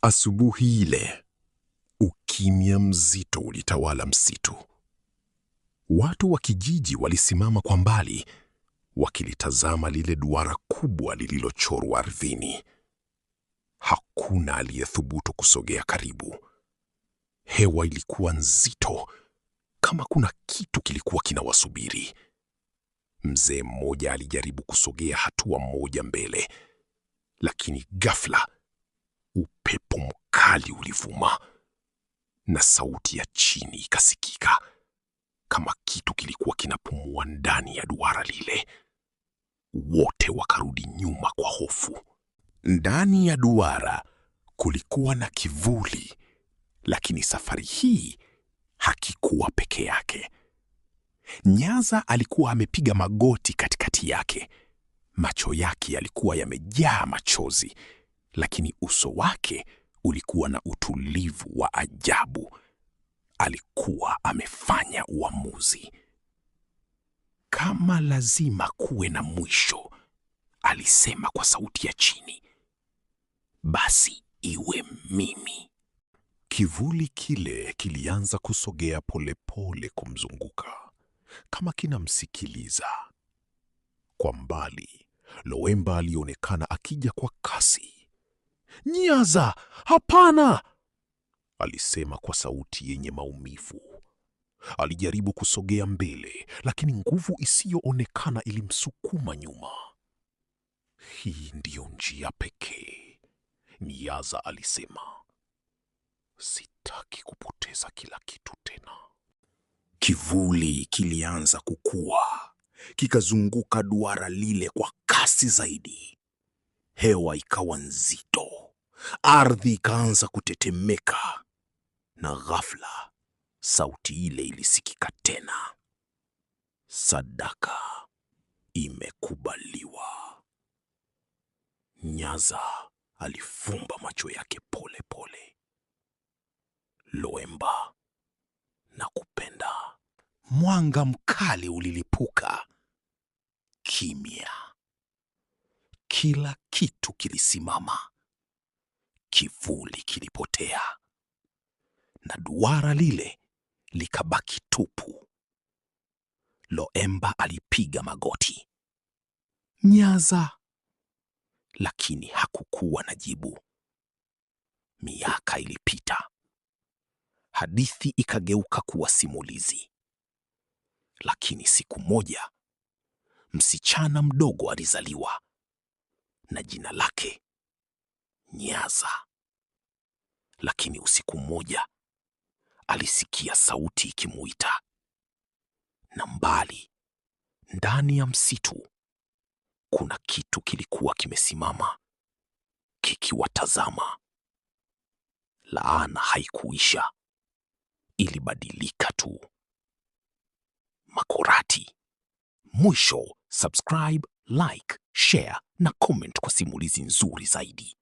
Asubuhi ile, ukimya mzito ulitawala msitu. Watu wa kijiji walisimama kwa mbali, wakilitazama lile duara kubwa lililochorwa ardhini. Hakuna aliyethubutu kusogea karibu. Hewa ilikuwa nzito, kama kuna kitu kilikuwa kinawasubiri. Mzee mmoja alijaribu kusogea hatua moja mbele, lakini ghafla upepo mkali ulivuma na sauti ya chini ikasikika, kama kitu kilikuwa kinapumua ndani ya duara lile. Wote wakarudi nyuma kwa hofu. Ndani ya duara kulikuwa na kivuli, lakini safari hii hakikuwa peke yake. Nyaza alikuwa amepiga magoti katikati yake. Macho yake yalikuwa yamejaa machozi, lakini uso wake ulikuwa na utulivu wa ajabu. Alikuwa amefanya uamuzi. Kama lazima kuwe na mwisho, alisema kwa sauti ya chini, basi iwe mimi. Kivuli kile kilianza kusogea polepole kumzunguka, kama kinamsikiliza. Kwa mbali, Loemba alionekana akija kwa kasi. "Nyaza, hapana!" alisema kwa sauti yenye maumivu. Alijaribu kusogea mbele, lakini nguvu isiyoonekana ilimsukuma nyuma. "Hii ndiyo njia pekee," Nyaza alisema. "Sitaki kupoteza kila kitu tena." Kivuli kilianza kukua, kikazunguka duara lile kwa kasi zaidi. Hewa ikawa nzito, ardhi ikaanza kutetemeka, na ghafla sauti ile ilisikika tena: "Sadaka imekubaliwa." Nyaza alifumba macho yake pole pole. "Loemba, nakupenda." Mwanga mkali ulilipuka. Kimya. Kila kitu kilisimama. Kivuli kilipotea na duara lile likabaki tupu. Loemba alipiga magoti. "Nyaza!" Lakini hakukuwa na jibu. Miaka ilipita. Hadithi ikageuka kuwa simulizi. Lakini siku moja msichana mdogo alizaliwa na jina lake Nyaza. Lakini usiku mmoja alisikia sauti ikimuita, na mbali ndani ya msitu kuna kitu kilikuwa kimesimama kikiwatazama. Laana haikuisha, ilibadilika tu. Makorati. Mwisho, subscribe, like, share na comment kwa simulizi nzuri zaidi.